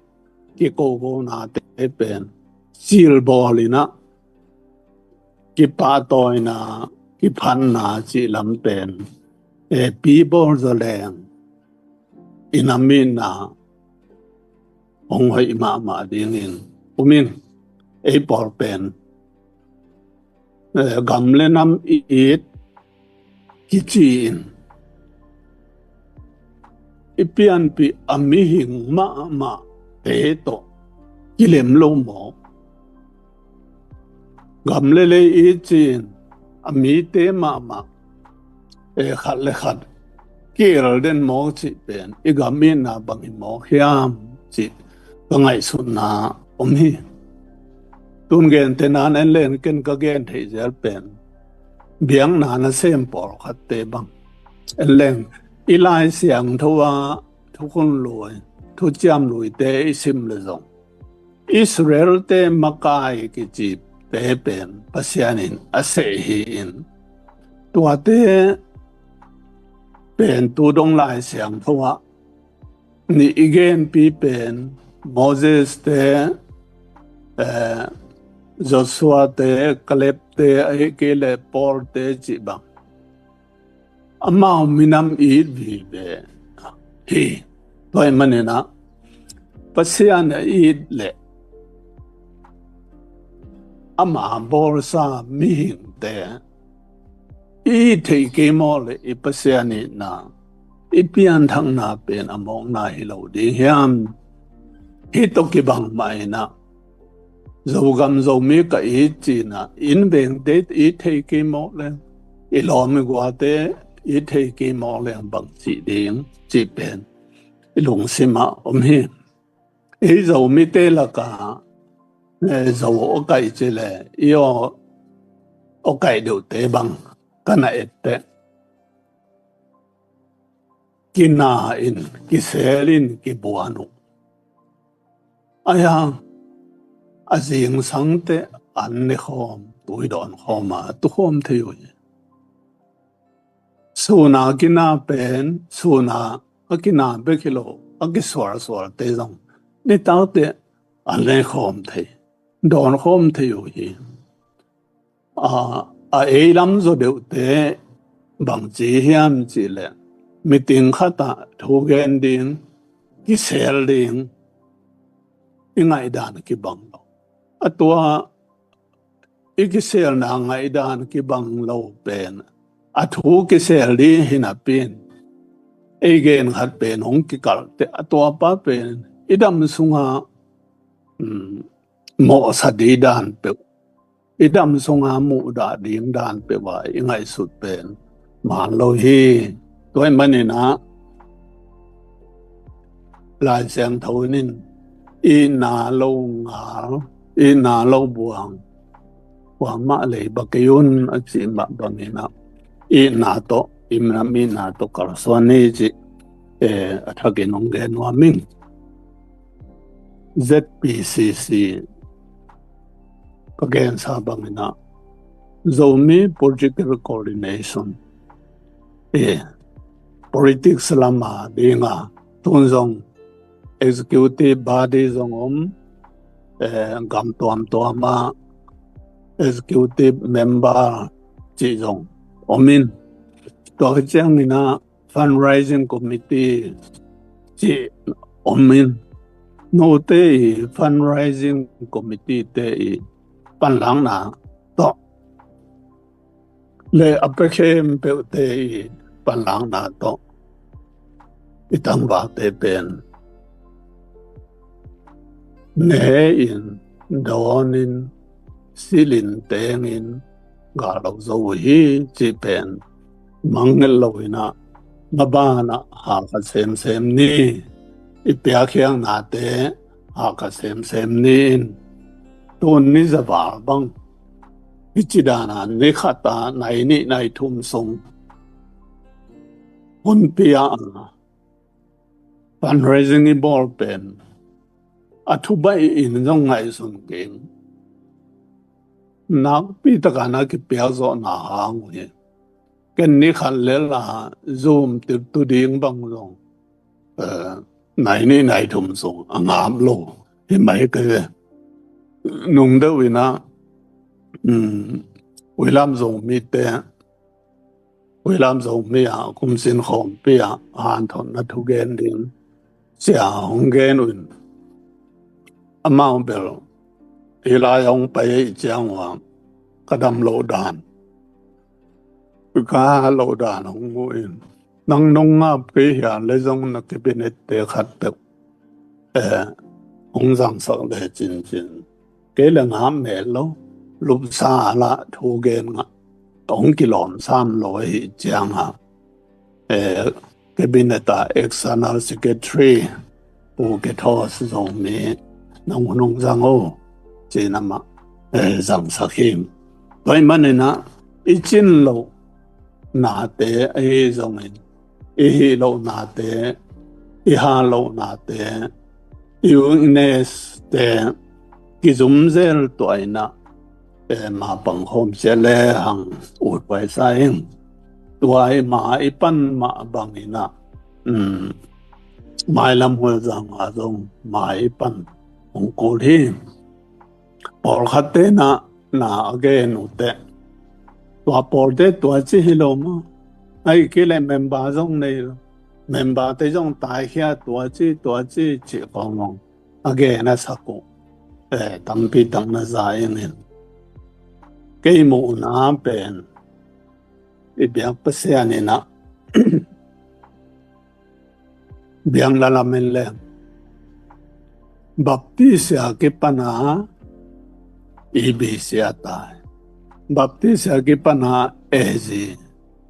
kikokonate pen cilbawl in ah kipahtawina, kiphatna cih lam pen, e, pibawl zaw leng i nam itna hong hoih mahmah dingin um in. Ei pawl pen, e, gam le nam it kici-in i pianpih a mihing mahmahte tawh kilem lo maw? Gam le lei it ci-in a mite mahmah, e, khat le khat ki-el den mawk cih pen i gam itna bang hi mawk hiam cih ka ngaihsutna om hi. Tun gente nan en leng ken ka gen theih zel pen biakna nasem pawlkhatte bang en leng i Lai Siangtho ah thukhun lui, thuciam luite i sim le zong Israel-te makai kicite pen Pasian in a seh hi-in, tuate pen tu dong Lai Siangtho ah nih i genpi pen Moses-te, eh, Joshua-te, Caleb-te, ahih kei leh Paul-te cih bang amau minam it vive hi. Tua ahih manin ah Pasian a it leh ama bawlsa mihingte i it theih kei mawk leh i Pasian itna, i pianthakna pen a mawkna hi lo ding hiam? Hih tawh kibang mah in ah Zogam Zomi ka it ci-in ah inn vengte it thei kei mawk leng, i lawm i gualte it thei kei mawk leng bang ci ding cih pen i lungsim ah om hi. Ei Zomite lakah, eh, Zo aw kaih ci leh i aw, aw kaih deuhte bang ka na etteh kina in, kisel in, kibuan uh. Ahi hang a zingsangte an ne khawm, tui dawn khawm a tukhawm thei uh hi. Sun a kina pen, sun a a kina bek hi lo, a kisualsualte zong nitakte an ne khawm thei, dawn khawm thei uh hi. A, a ei lam zaw deuhte bang ci hiam cih leh, meeting khat ah thu gen ding, kisel ding i ngaihdan kibang lo. A tua i kiselna ngaihdan kibang lo pen a thu kisel ding hi napi in, ei gen khat pen hong kikalh teh a tua pa pen i dam sungah, um, mawhsa ding dan peuh, i dam sunga muhdah ding dan peuh a i ngaihsut pen man lo hi. Tua ahih manin ah Lai Siangtho in itna lo ngal, itna lo buang, kuamah lei ba kei un a cih mah bangin ah itna tawh, i nam itna tawh kalsuan ni cih, eh, a thakin hong gen nuam ing. Z P C C ka gensa bangin ah Zomi Political Coordination, eh, politics lama dinga tun zong executive body zong om, eh, gam tuamtuam ah executive member cih zong om in, tua khit ciangin ah fundraising committee cih om in, note i fundraising committee te i panlakna tawh le a pia khempeuhte i panlakna tawh i tangvalte pen ne in, dawn in, silh in, teng in gal lo zo uh hi cih pen mangngilh lo in ah, maban ah hakha semsem ni, i piakkhiatnate hakha semsem ni in, tun ni za val bang i ci dan a ni khat a nai nih nai thum sung hun pia a fundraising i bawl pen a thubaih in zong ngaihsun kei ing. Nakpi takin a kipiak zawhna hang uh hi. Ken ni khat lel a Zoom tu ding bang zong, eh, nai nih nai thum sung a ngap lo hi mai ka ve. Nung deuh in ah, um, Uilam Zomi te, Uilam Zomi ah kumsin khawmpi ah hanthotna thugen ding sia hong gen uh in, amau bel hih lai hong pai ahih ciang ua ka dam loh dan, ka loh dan hong mu in, nang nong ngap kei hia le zong na cabinet te khat peuh, eh, hong zangsak le cincin, kei le ngap mel lo, lupsa lah thu gen ngah, hong kilawm sam lo ahih ciang a, eh, cabinet a external secretary Pu Kethos Zomi nang hun hong zang o, ci-in amah, eh, zangsak hi. Tua ahih manin ah i cin loh nate ahi zongin, i hih loh nate, i hal loh nate, i weakness te kizum zel tuah in ah, eh, ma pangkhawm sia le hang uthuai sa ing. Tua i ma i pan mah bangin ah, um, mailam hualzang ah zong ma i pan hong kul hi. Pawlkhat te na, na a gen uh teh, tua pawlte tua ci hi lo maw? Ahih kei leh member zong nei lo, member te zong taikhia tua ci, tua ci, ci khawng a gen a sak uh, eh, tampi tak na za ing in. Kei muhna pen, i biak Pasian in ah, biak na lam in leng, Baptist a kipan a E B C a tai, Baptist a kipan a A Z,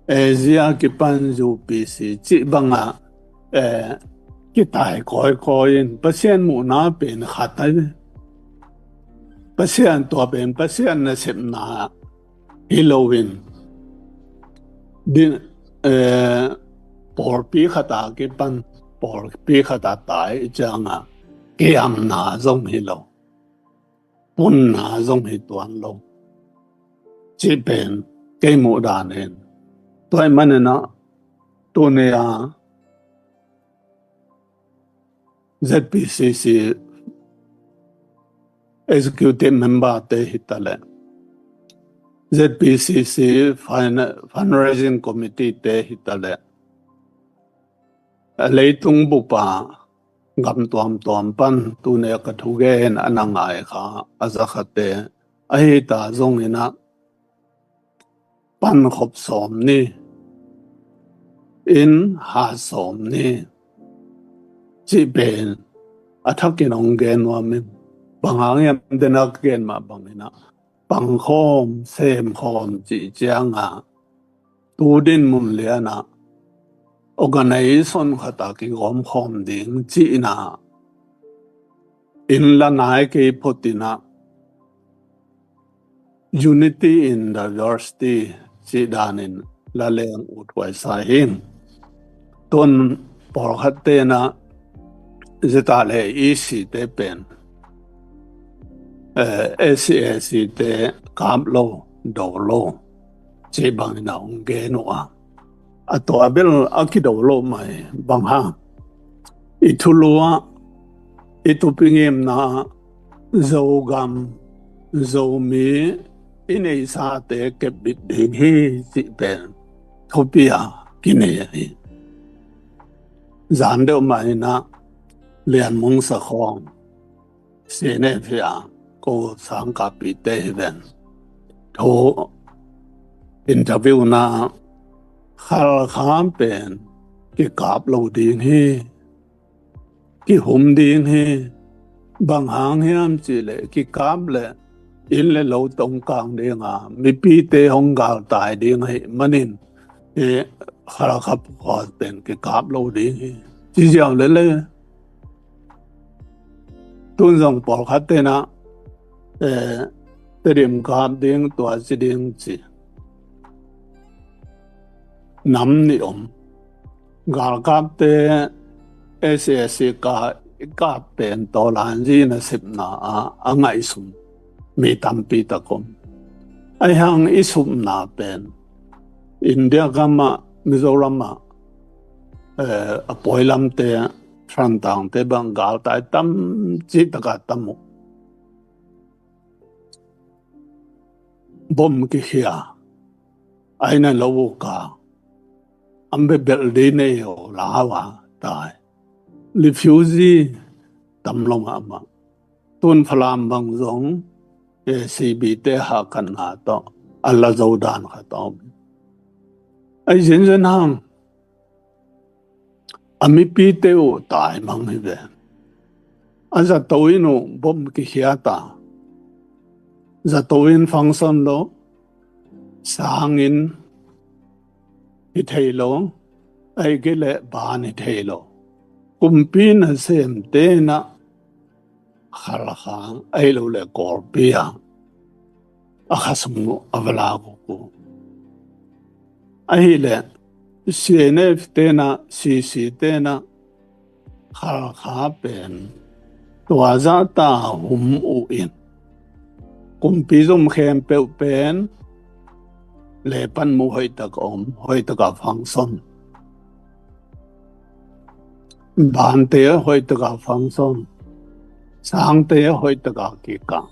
A Z a kipan U P C cih bang a, eh, kitai kawikawi in, Pasian muhna pen khat ahi. Pasian tua pen Pasian nasepna hi lo in, din, eh, pawlpi khat a kipan pawlpi khat a tai ciang a, kiamna zong hi lo, punna zong hi tuan lo, cih pen kei muh dan in. Tua ahih manin ah, tuni a Z P C C executive member te hi ta leh, Z P C C fin-, fundraising committee te hi ta leh, a leitung bup a gam tuamtuam pan tuni a ka thugen a na ngai kha a za khat te ahi ta zongin ah, pankhop sawm ni, inn hat sawm ni, cih pen a thakin hong gen nuam ing. Bang hang hiam, den a ka gen mah bangin ah, pangkhawm, semkhawm cih ciang a, tu dinmun lian a, organization khat a kigawmkhawm ding cihna, inn la nai kei phot in ah, Unity in Diversity cih danin la leng uthuai sa hi. Tun pawlkhat te na, zeta le E C te pen, eh, S C A C te kap lo, do lo, cih bangin a hong gen uh a, a tua bel a kido lo mai bang hang, i thulu ah, i thupi ngimna ah, Zogam, Zomi i neisate kepbit ding hi, cih pen thupi a kinei ahi. Zan deuh mah in ah Lian Mung Sa Khawng, C N F a ko sangkahpihte hi ven, thu interview na, Khalkha pen kikap lo ding hi, kihum ding hi. Bang hang hiam cih leh, kikap leh inn le lo tawh kang ding a, mipite hong galtai ding ahih manin, eh, Khalkha phukhua pen kikap lo ding hi, ci ziau lel e. Tun zong pawlkhat te na, eh, Tedim kap ding, tua ci ding ci. Nam nih om. Galkapte S A C ka, i kap pen tawlanzi nasepna ah a ngaihsun mi tampi tak om. Ahi hang i supna pen India gamah, Mizoramah, eh, a pawilamte, Thantangte bang galtai tam cih taka tam uh. Bom kikhia, aina lo uh ka, an bebel di nei uh lau a tai. Refugee tam lo mahmah. Tun Falam bang zong, eh, C B te hahkatna tawh a la zo dan khat a om. Ai zinzen hang, a mipite uh tai mang hi ve. A zato in uh bom kikhia ta. Zato in function lo, sangin hi thei lo, ai kei leh ban hi thei lo. Kumpi nasemte na Khalkha, ai lo le Kawlpi a, a khasung uh a va lak uh. Ahih leh C N F te na, C C te na, Khalkha pen tua zahta hum uh in, kumpi zum khempeuh pen le pan mu hoih tak a om, hoih taka function. Bante hoih taka function, sangte hoih taka kikah.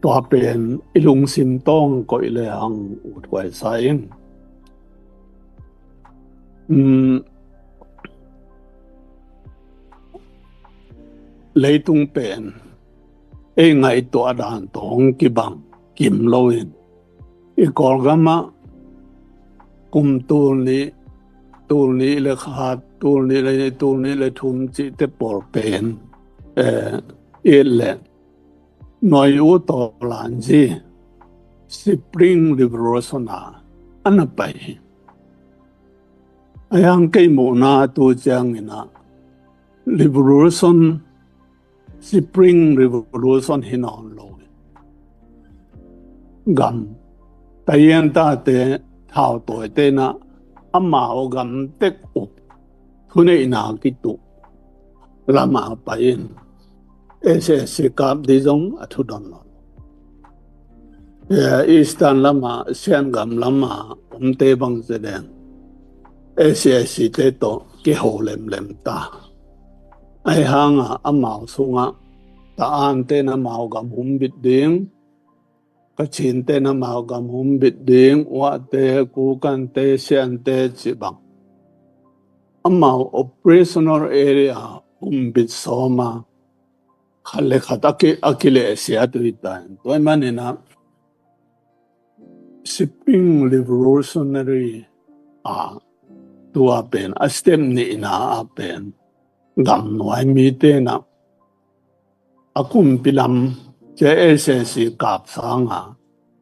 Tua pen i lungsim tawng koih le hang ut huai sa ing. Um, leitung pen ei ngaihtuah dan tawng kibang kim lo in, i Kawlgamah kum tul nih, tul nih le khat, tul nih le, tul nih le thum cihte pawl pen, eh, it le Nawi U Tawlanzi Spring Revolution a, a na pai hi. A yang kei muhna tu ciangin a, revolution, Spring Revolution hi nawn lo. Gam, taiyan tate, thautawite na, amau gam tek uh thuneihna kituh lama pai in, S S C kap di zong a thudon lo. Eh, Eastern lama, Sian gam lama omte bang zedeng, S S C te tawh kiho lemlem ta. Ai hanga amau sunga, Taante na amau gam humbit ding, Kachinte na amau gam humbit ding, Uate, Kukante, Siante cih bang, amau operational area humbit sawma, khat le khat a ki, a kilehsiat uh hi ta in. Tua ahih manin a, Spring Revolutionary a, tua pen a step nihna a pen, gamnuai mite na a kumpi lam, cia S S C kap sanga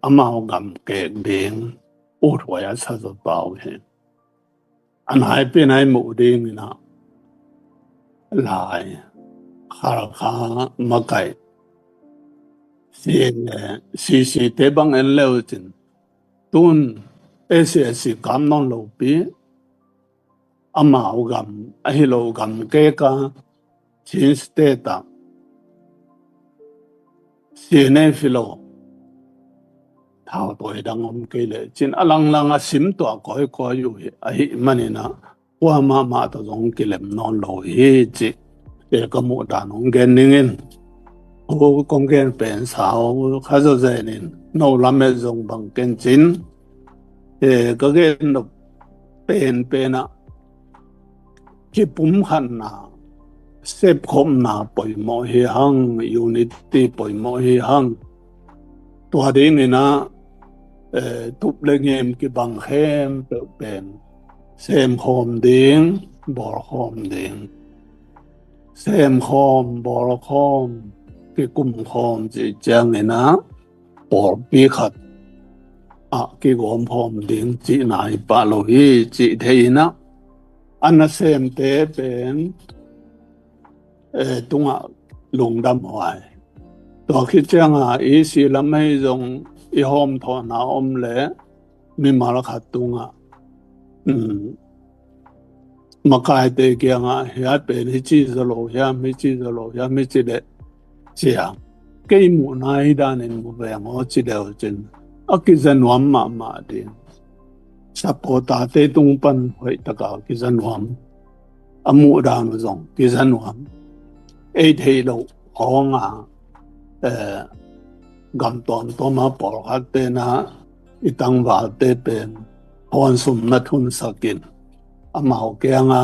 amau gam kek ding ut huai a sa zaw ta uh hi. A nai pen ai muh dingin a, lai, Khalkha, Makai, C N A, C C te bang en leu cin, tun S S C kap nawn lo pi, amau gam ahi lo gam kek a, Chin State ah C N F hi lo, thautawi dang om kei leh cin, a langlang a sim tuah kawikawi uh hi, ahih manin a, kuamah mah tawh zong kilem nawn lo hi cih, eh, ka muh dan hong gen ning in. Hu kong gen pen sau kha zawzen in, no lamet zong bang ken cin, eh, ka gen nop penpen ah, kipumkhatna, sepkhopna poimawh hi hang, unity poimawh hi hang. Tua dingin a, eh, tup le ngim kibang khempeuh pen semkhawm ding, bawlkhawm ding. Semkhawm, bawlkhawm, kikumkhawm cih ciangin a, pawlpi khat ah kigawmkhawm ding cihna hi pah lo hi cih thei in a, a nasemte pen, eh, tungah lungdam huai. Tua khit cianga i si lam ahi zong i hawmthawhna om leh mimal khat tungah, um, makaite kiangah, hiah pen hici zaw lo hiam, hici zaw lo hiam, hici leh ciang, kei muhna hi danin mu veng aw ci deuh cin, a kiza nuam mahmah ding. supporter-te tung pan hoih taka kiza nuam, a muhdan uh zong kiza nuam. Ei theih loh hawng a, eh, gam tuamtuam a pawlkhatte na i tangvalte pen hawnsum na thunsak in, amau kianga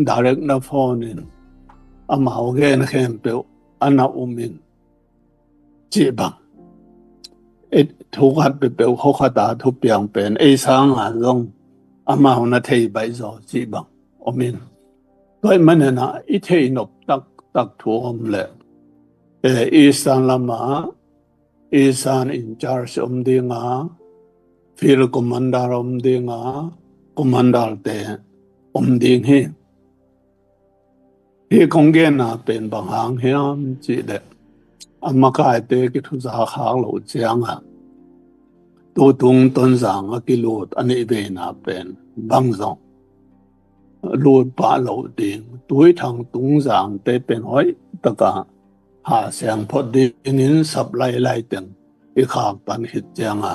direct na phone in, amau gen khempeuh a na um in, cih bang. Ei thu khat peuhpeuh khua khat a thupiang pen ei sanga zong amau na thei baih zaw cih bang om in. Tua ahih manin ah i theih nop taktak thu om leh, eh, Eastern lam ah Eastern in charge om ding a, field commander om ding a, commander-te om ding hi. Hih kong genna pen bang hang hiam cih leh, a makaite kithuza khak loh ciangah, tutung Tonzang a kilut a nih veina pen bang zong lut pah loh ding, Tuithang Tungzangte pen hoih taka hah siang phot dingin sap lailai teng i khak pan khit cianga,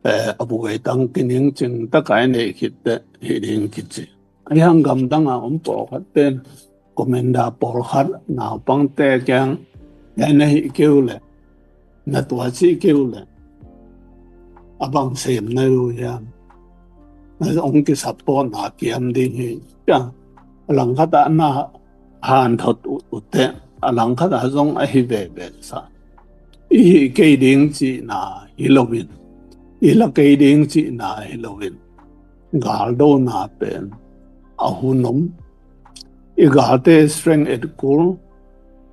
eh, a buai tang kiningcing taka i neih khit teh hih ding kici. Ahi hang gamdang a om pawlkhat ten commander pawlkhat naupangte kiang, "Hei, na hih kei uh leh, na tua cih kei uh leh, a bang sem na hi uh hiam? Na hong kisupport-na kiam ding hi," cia a langkhat ah na hanthot uh, uh teh, a langkhat ah zong ahi veve sa. I hih kei ding cihna hi loin, i la kei ding cihna hi loin, galdona pen a hun om. I galte strength et kul,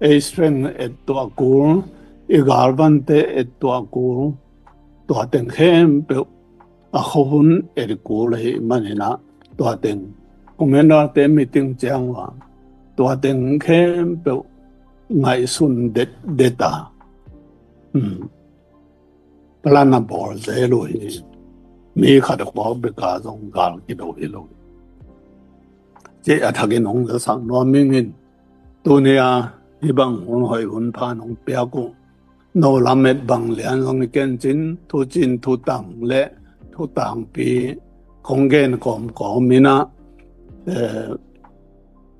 ei strength et tuah kul, i galvante et tuah kul, tua teng khempeuh a khuahun et kul ahih manin ah, tua teng commander-te meeting ciang uh a, tua teng khempeuh ngaihsun det, det a, hmm, plan a bawl zel uh hi. Mi khat a khuak bek a zong gal kido hi lo. Cih a thakin hong zasak nuam ing in, tuni a hih bang hun hoih hun pha nong piak uh, no lamet bang lian zong i kencin, thucin thutang le thutangpi kong gen kawmkawm in ah, eh,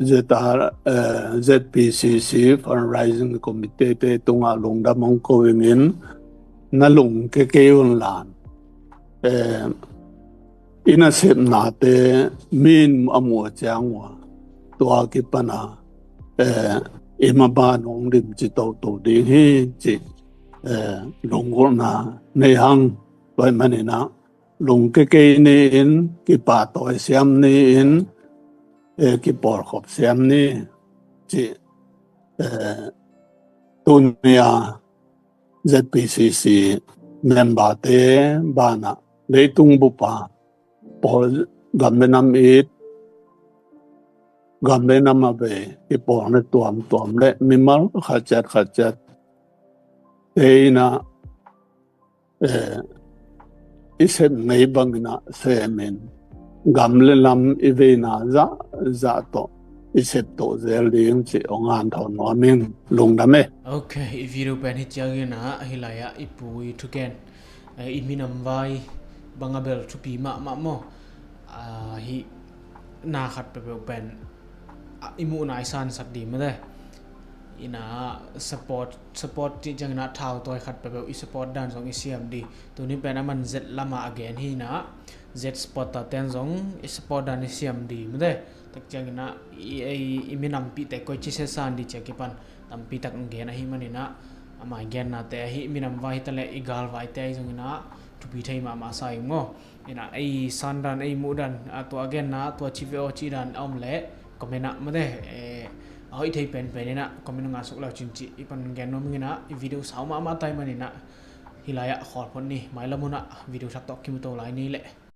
Z R, eh, Z P C C Fundraising Committee-te tungah lungdam hong ko ing in, na lungkia kei un lan, eh, i nasepnate mi in a muh a ciang uh a, tua kipan a, eh, i mah bang hong limci toto ding hi cih, eh, lunggulhna nei hang. Tua ahih manin ah lungkia kei ni in, kipahtawi siam ni in, eh, kipawlkhop siam ni cih, eh, tuni a Z P C C member-te banah leitung bup a pawl, gam le nam it, gam le nam a vei kipawlna tuamtuam le mimal khat ciat khat ciat te in ah, eh, i sep ngei bangin ah semin, gam le nam i veina zahzah tawh i sep to zel ding cih hong hanthawn nuam ing. Lungdam e. Ok, i video pen hih ciangin ah, hih lai-ah i pu i thugen, eh, i minam vai bang a bel thupi mahmah maw? Ah, hih na khat peuhpeuh pen, ah, i muhna i sansak ding mate. In ah support, support cih ciangin ah thautawi khat peuhpeuh i support dan zong i siam ding. Tuni pen a man Z lam a a gen hi in ah, Z supporter ten zong i support dan i siam ding mate. Tak ciangin ah i, i, i minampihte koici sesa ding cih a kipan tampi tak hong gen ahih manin ah, ama i gennate ahi minam vai hi ta leh i gal vaite ahi zongin ah thupi thei mahmah sa ing maw? In ah ei sandan, ei muhdan, a tua genna, tua ci ve aw cih dan a om leh comment ah mate, eh, a hoih thei penpen in ah comment ah ngasuk le uh cin cih i pan gen nuam ing in ah, i video sau mahmah ta ahih manin ah hih lai-ah khawl phot ni. Mailam hun ah video thak tawh kimu to lai ni leh.